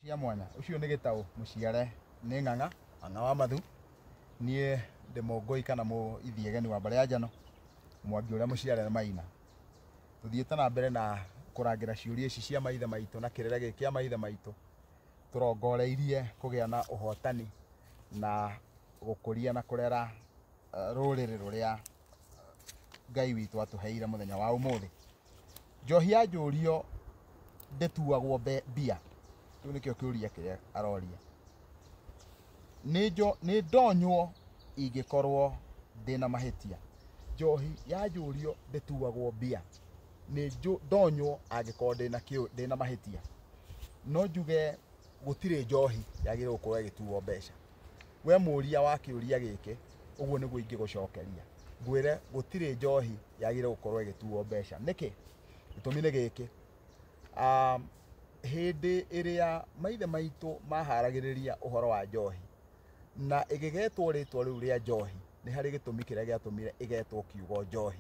Cia mwanya ũcio nĩ Gĩtaũ mũciare nĩ Ng'ang'a, Ng'ang'a wa Mathu. Niĩ ndĩ Mũngũi kana Mũithiegeni wa mbarĩ ya Njano, Mwangi ũrĩa mũciare nĩ Maina. Tũthiĩte na mbere na kũrangĩra ciũria ici cia maithe maitũ na kĩrĩra gĩkĩ kĩa maithe maitũ, tũrongoreirie kũgĩa na ũhotani na gũkũria na kũrera rũrĩrĩ rũrĩa Ngai witũ atũheire mũthenya wa ũmũthĩ. Njohi ya njũrio ndĩtuagwo mbia. Kĩu nĩkĩo kĩũria kĩrĩa aroria. Nĩ ndonywo ingĩkorwo ndĩna mahĩtia. Njohi ya njũrio ndĩtuagwo mbia. Nĩ ndonywo angĩkorwo ndĩna mahĩtia. No njuge gũtirĩ njohi yagĩrĩirwo gũkorwo ĩgĩtuo mbeca. We mũria wa kĩũria gĩkĩ, ũguo nĩguo ingĩgũcokeria. Ngwĩre gũtirĩ njohi yagĩrĩirwo gũkorwo ĩgĩtuo mbeca. Nĩkĩ? Gĩtũmi nĩ gĩkĩ. Hĩndĩ ĩrĩa maithe maitũ maharagĩrĩria ũhoro wa njohi na ĩgĩgetwo rĩtwa rĩu rĩa njohi, nĩ harĩ gĩtũmi kĩrĩa gĩatũmire ĩgetwo kiugo njohi.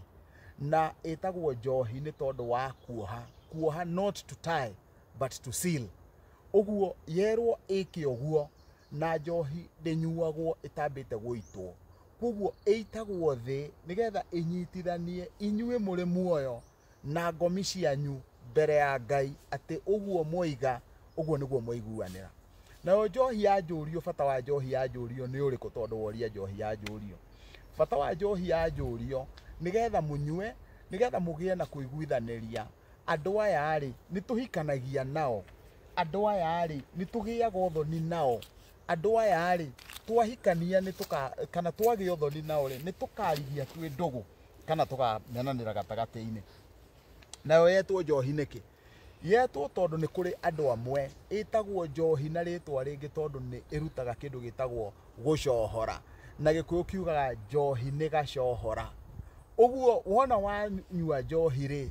Na ĩtagwo njohi nĩ tondũ wa kuoha, kuoha not to tie but to seal. Ũguo yerwo ĩke ũguo, na njohi ndĩnyuagwo ĩtambĩte gũitwo. Koguo ĩitagwo thĩ nĩgetha ĩnyitithanie inyuĩ mũrĩ muoyo na ngomi cianyu mbere ya Ngai atĩ ũguo mwoiga, ũguo nĩguo mwaiguanĩra. Nayo njohi ya njũrio, bata wa njohi ya njũrio nĩ ũrĩkũ tondũ woria njohi ya njũrio? Bata wa njohi ya njũrio nĩgetha mũnyue, nĩgetha mũgĩe na kũiguithanĩria. Andũ aya rĩ, nĩ tũhikanagia nao. Andũ aya rĩ, nĩ tũgĩaga ũthoni nao. Andũ aya rĩ, twahikania nĩ tũka, kana twagĩa ũthoni nao rĩ, nĩ tũkarigia twĩ ndũgũ kana tũkamenanĩra gatagatĩ-inĩ. Nayo yetwo njohi nĩkĩ? Yetwo tondũ nĩ kũrĩ andũ amwe ĩtagwo njohi na rĩtwa rĩngĩ tondũ nĩ ĩrutaga kĩndũ gĩtagwo gũcohora. Na Gĩkũyũ kiugaga njohi nĩ gacohora. Ũguo wona wanyua njohi rĩ,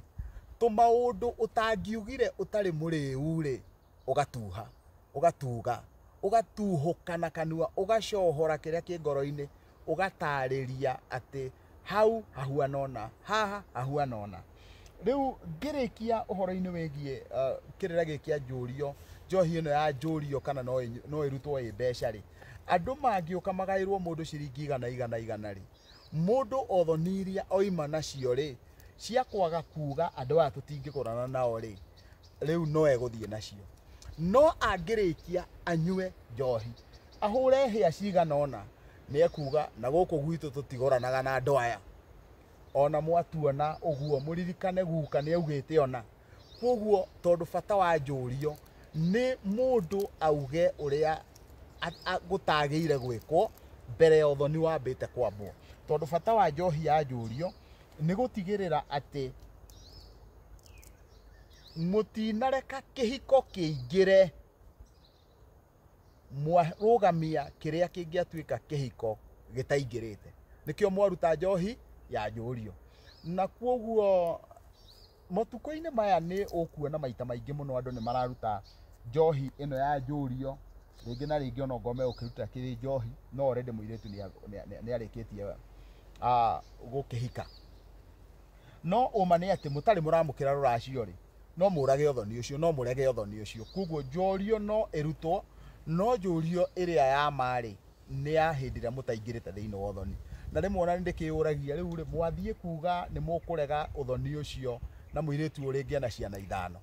tũmaũndũ ũtangiugire ũtarĩ mũrĩu rĩ, ũgatuha, ũgatuga, ũgatuhũka na kanua, ũgacohora kĩrĩa kĩ ngoro-inĩ, ũgatarĩria atĩ hau hahuana ũna, haha hahuana ũna. Rĩu ngĩrĩkia ũhoro-inĩ wĩgiĩ kĩrĩra gĩkĩ kĩa njũrio, njohi ĩno ya njũrio kana no ĩrutwo ĩ mbeca rĩ, andũ mangĩũka magaĩrwo mũndũ ciringi igana igana igana rĩ, mũndũ othoni iria oima nacio rĩ, cia kwaga kuga andũ aya tũtingĩgũrana nao rĩ, rĩu no egũthiĩ nacio. No angĩrĩkia anyue njohi, ahũre hĩa cigana ũna, nĩ ekuga na gũkũ gwitũ tũtigũranaga na andũ aya. Ona mwatuona ũguo mũririkane guka nĩ augĩte ona. Koguo tondũ bata wa njũrio nĩ mũndũ auge ũrĩa gũtagĩire gwĩkwo mbere ya ũthoni wambĩte kwambwo. Tondũ bata wa njohi ya njũrio nĩ gũtigĩrĩra atĩ mũtinareka kĩhiko kĩingĩre mwarũgamia kĩrĩa kĩngĩatuĩka kĩhiko gĩtaingĩrĩte. Nĩkĩo mwaruta njohi ya njũrio. Na koguo matukũ-inĩ maya nĩ ũkuona maita maingĩ mũno andũ nĩ mararuta njohi ĩno ya njũrio, rĩngĩ na rĩngĩ ona ongorwo megũkĩruta kĩrĩ njohi, no already mũirĩtu nĩ arĩkĩtie gũkĩhika. No ũma nĩ atĩ mũtarĩ mũramũkĩra rũracio rĩ, no mũrage ũthoni ũcio, no mũrege ũthoni ũcio. Koguo njorio no ĩrutwo, no njũrio ĩrĩa ya ma rĩ, nĩ ya hĩndĩ ĩrĩa mũtaingĩrĩte thĩinĩ wa ũthoni. Na rĩmwe ona nĩ ndĩkĩyũragia rĩu rĩ, mwathiĩ kuga nĩ mũkũrega ũthoni ũcio na mũirĩtu ũyũ rĩngĩ ena ciana ithano.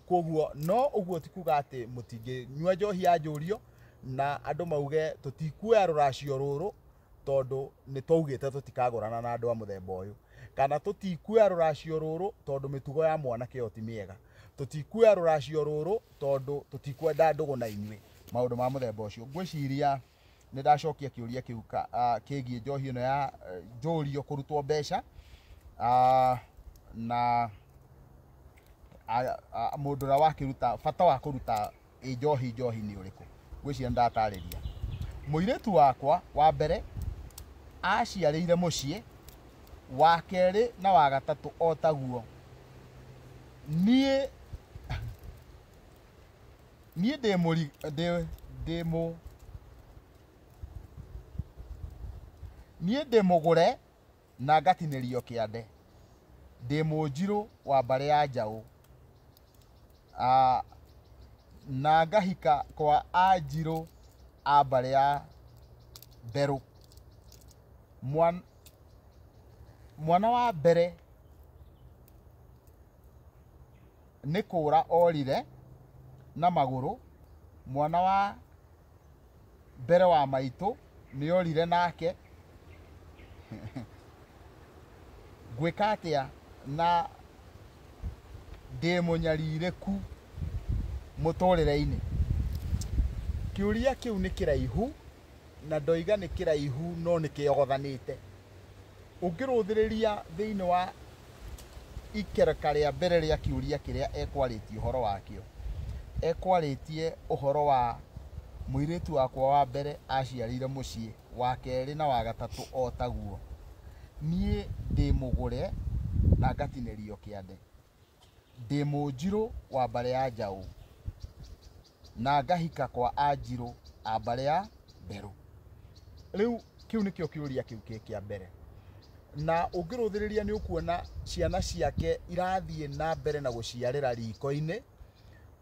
Koguo no ũguo ti kuga atĩ mũtingĩnyua njohi ya njũrio na andũ mauge tũtikuoya rũracio rũrũ tondũ nĩ twaugĩte tũtikagũrana na andũ a mũthemba ũyũ, kana tũtikuoya rũracio rũrũ tondũ mĩtugo ya mwanake ũyũ ti mĩega, tũtikuoya rũracio rũrũ tondũ tũtikwenda ndũgũ na inyuĩ, maũndũ ma mũthemba ũcio. Ngwĩciria nĩ ndacokia kĩũria kĩu kĩgiĩ njohi ĩno ya njũrio kũrutwo mbeca, na mũndũ ũrĩa wakĩruta bata wa kũruta ĩ njohi njohi nĩ ũrĩkũ. Ngwĩciria nĩ ndatarĩria. Mũirĩtu wakwa wa mbere aciarĩire mũciĩ, wa kerĩ na wa gatatũ o taguo. Niĩ ndĩ mũri, ndĩ, ndĩ mũ, niĩ ndĩ mũgũre na ngatinĩrio kĩande. Ndĩ mũnjirũ wa mbarĩ ya Njaũ. Na ngahika kwa Anjirũ a mbarĩ ya Mberũ. Mwana wa mbere nĩ kũra orire na magũrũ, mwana wa mbere wa maitũ nĩ orire nake. Ngwĩka atĩa na ndĩ mũnyarirĩku mũtũrĩre-inĩ? Kĩũria kĩu nĩ kĩraihu, na ndoiga nĩ kĩraihu no nĩ kĩogothanĩte. Ũngĩrũthĩrĩria thĩinĩ wa ikereka rĩa mbere rĩa kĩũria kĩrĩa ekwarĩtie ũhoro wakĩo, ekwarĩtie ũhoro wa mũirĩtu wakwa wa mbere aciarĩire mũciĩ, wa kerĩ na wa gatatũ o taguo. Niĩ ndĩ mũgũre na ngatinĩrio kĩande, ndĩ mũnjirũ wa mbarĩ ya Njaũ na ngahika kwa Anjirũ a mbarĩ ya Mberũ. Rĩu kĩu nĩkĩo kĩũria kĩu kĩ kĩa mbere. Na ũngĩrũthĩrĩria nĩ ũkuona ciana ciake irathiĩ na mbere na gũciarĩra riko-inĩ,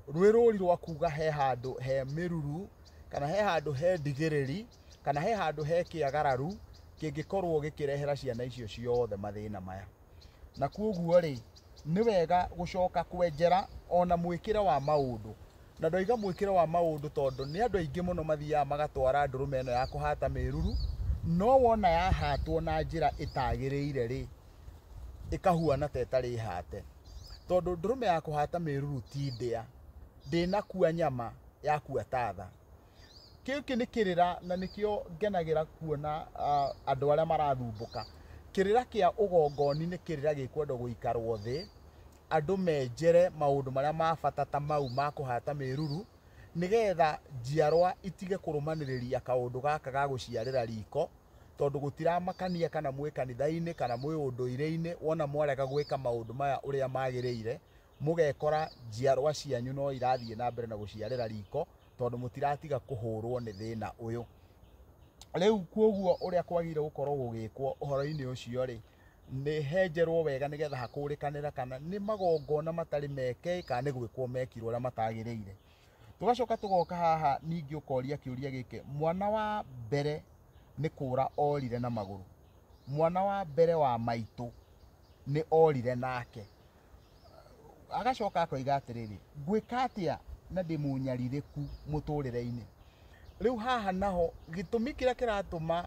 rwĩ rũri rwa kuga he handũ he mĩruru, kana he handũ he ndigĩrĩri, kana he handũ he kĩagararu kĩngĩkorwo gĩkĩrehera ciana icio ciothe mathĩna maya. Na koguo rĩ, nĩ wega gũcoka kwenjera ona mwĩkĩre wa maũndũ. Na ndoiga mwĩkĩre wa maũndũ tondũ nĩ andũ aingĩ mũno mathiaga magatwara ndũrũme ĩno ya kũhata mĩruru, no wona yahatwo na njĩra ĩtagĩrĩire rĩ, ĩkahuana ta ĩtarĩ hate. Tondũ ndũrũme ya kũhata mĩruru ti ndĩa, ndĩnakua nyama yakua tatha. Gĩkĩ nĩ kĩrĩra na nĩkĩo ngenagĩra kuona andũ arĩa marathumbũka. Kĩrĩra kĩa ũgongoni nĩ kĩrĩra gĩkwenda gũikarwo thĩ, andũ menjere maũndũ marĩa ma bata ta mau ma kũhata mĩruru, nĩgetha njiarwa itige kũrũmanĩrĩria kaũndũ gaka ga gũciarĩra riko, tondũ gũtiramakania kana mwĩ kanitha-inĩ kana mwĩ ũndũire-inĩ, wona mwarega gwĩka maũndũ maya ũrĩa magĩrĩire, mũgekora njiarwa cianyu no irathiĩ na mbere na gũciarĩra riko, tondũ mũtiratiga kũhũrwo nĩ thĩna ũyũ. Rĩu koguo ũrĩa kwagĩrĩire gũkorwo gũgĩkwo ũhoro-inĩ ũcio rĩ, nĩ henjerwo wega nĩgetha hakũrĩkanĩra kana nĩ magongona matarĩ meke kana nĩ gwĩkwo mekirwo ũrĩa matagĩrĩire. Tũgacoka tũgoka haha ningĩ ũkoria kĩũria gĩkĩ, mwana wa mbere nĩ kũra orire na magũrũ, mwana wa mbere wa maitũ nĩ orire nake. Agacoka akoiga atĩrĩrĩ, ngwĩka atĩa na ndĩ mũnyarirĩku mũtũrĩre-inĩ? Rĩu haha naho gĩtũmi kĩrĩa kĩratũma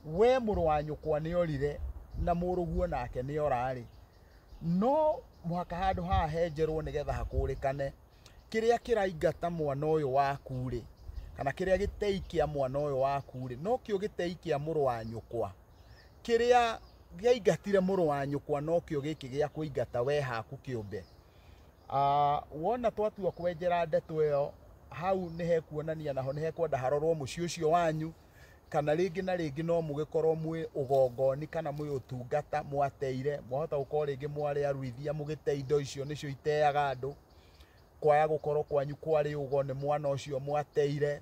we mũrũ wa nyũkwa nĩ orire na mũrũguo nake nĩ ora-rĩ, no mũhaka handũ haha henjerwo nĩgetha hakũrĩkane kĩrĩa kĩraingata mwana ũyũ waku rĩ, kana kĩrĩa gĩtei kĩa mwana ũyũ waku rĩ, no kĩo gĩtei kĩa mũrũ wa nyũkwa. Kĩrĩa gĩaingatire mũrũ wa nyũkwa no kĩo gĩkĩ gĩa kũingata we haku kĩũmbe. Wona twatua kwenjera ndeto ĩyo, hau nĩ hekuonania naho nĩ hekwenda harorwo mũciĩ ũcio wanyu, kana rĩngĩ na rĩngĩ no mũgĩkorwo mwĩ ũgongoni kana mwĩ ũtungata mwateire, mwahota gũkorwo rĩngĩ mwarĩ aruithia mũgĩte indo icio nĩcio iteaga andũ, kwaya gũkorwo kwanyu kwarĩ ũgo nĩ mwana ũcio mwateire,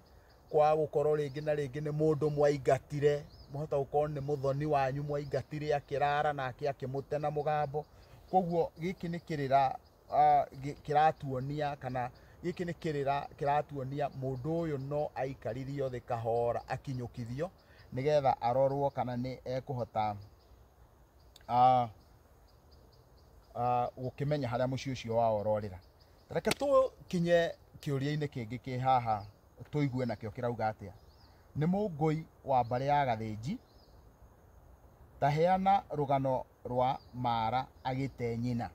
kwaga gũkorwo rĩngĩ na rĩngĩ nĩ mũndũ mwaingatire, mwahota gũkorwo nĩ mũthoni wanyu mwaingatire akĩrara nake akĩmũte na mũgambo. Koguo gĩkĩ nĩ kĩrĩra kĩratuonia kana gĩkĩ nĩ kĩrĩra kĩratuonia mũndũ ũyũ no aikaririo thĩ kahora akinyũkithio nĩgetha arorwo kana nĩ ekũhota gũkĩmenya harĩa mũciĩ ũcio wao ũrorĩra. Reke tũkinye kĩũria-inĩ kĩngĩ kĩ haha tũigue nakĩo kĩrauga atĩa. Nĩ mũngũi wa mbarĩ ya Gathĩnji, ta heana rũgano rwa Mara agĩte nyina.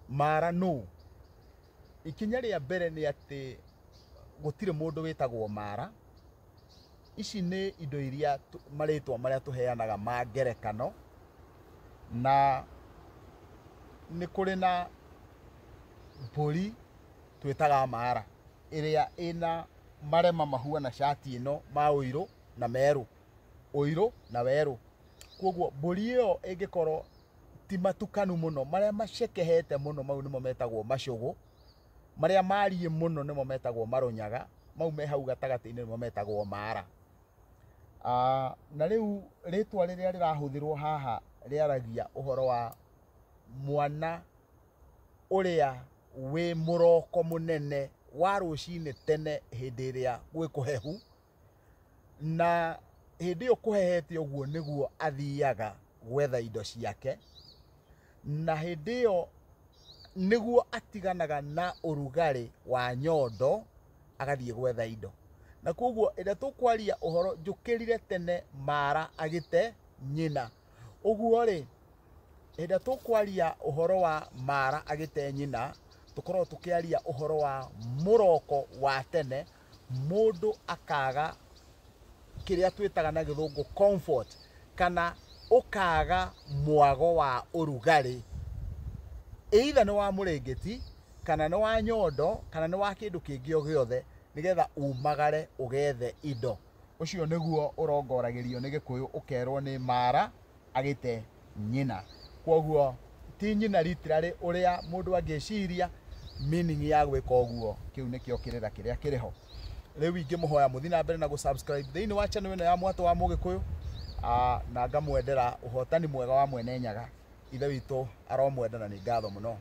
Mara nũ? Ikinya rĩa mbere nĩ atĩ gũtirĩ mũndũ wĩtagwo Mara. Ici nĩ indo iria marĩtwa marĩa tũheanaga ma ngerekano, na nĩ kũrĩ na mbũri twĩtaga Mara ĩrĩa ĩna marema mahuana cati ĩno ma ũirũ na merũ, ũirũ na werũ. Koguo mbũri ĩyo ĩngĩkorwo ti matukanu mũno, marĩa macekehete mũno mau nĩmo metagwo macũgũ, marĩa mariĩ mũno nĩmo metagwo marũnyaga, mau me hau gatagatĩ-inĩ nĩmo metagwo Mara. Na rĩu rĩtwa rĩrĩa rĩrahũthĩrwo haha rĩaragia ũhoro wa mwana ũrĩa wĩ mũroko mũnene wa rũcinĩ tene hĩndĩ ĩrĩa gwĩ kũhehu, na hĩndĩ ĩyo kũhehete ũguo nĩguo athiaga gwetha indo ciake, na hĩndĩ ĩyo nĩguo atiganaga na ũrugarĩ wa nyondo agathiĩ gwetha indo. Na koguo ĩrĩa tũkwaria ũhoro njũkĩrire tene mara agĩte nyina, ũguo rĩ, hĩndĩ ĩrĩa tũkwaria ũhoro wa mara agĩte nyina, tũkoragwo tũkĩaria ũhoro wa mũroko wa tene, mũndũ akaga kĩrĩa twĩtaga na gĩthũngũ comfort, kana ũkaga mwago wa ũrugarĩ, either nĩ wa mũrĩngĩti, kana nĩ wa nyondo, kana nĩ wa kĩndũ kĩngĩ o gĩothe, nĩgetha umagare ũgethe indo. Ũcio nĩguo ũrongoragĩrio nĩ Gĩkũyũ ũkerwo nĩ mara agĩte nyina. Koguo ti nyina literally ũrĩa mũndũ angĩciria meaning ya gwĩka ũguo, kĩu nĩkĩo kĩrĩra kĩrĩa kĩrĩ ho. Rĩu ingĩmũhoya mũthiĩ na mbere na gũ-subscribe thĩinĩ wa channel ĩno ya Mwatũ wa Mũgĩkũyũ, na ngamwendera ũhotani mwega wa Mwene Nyaga. Ithe witũ aromwenda na nĩ ngatho mũno.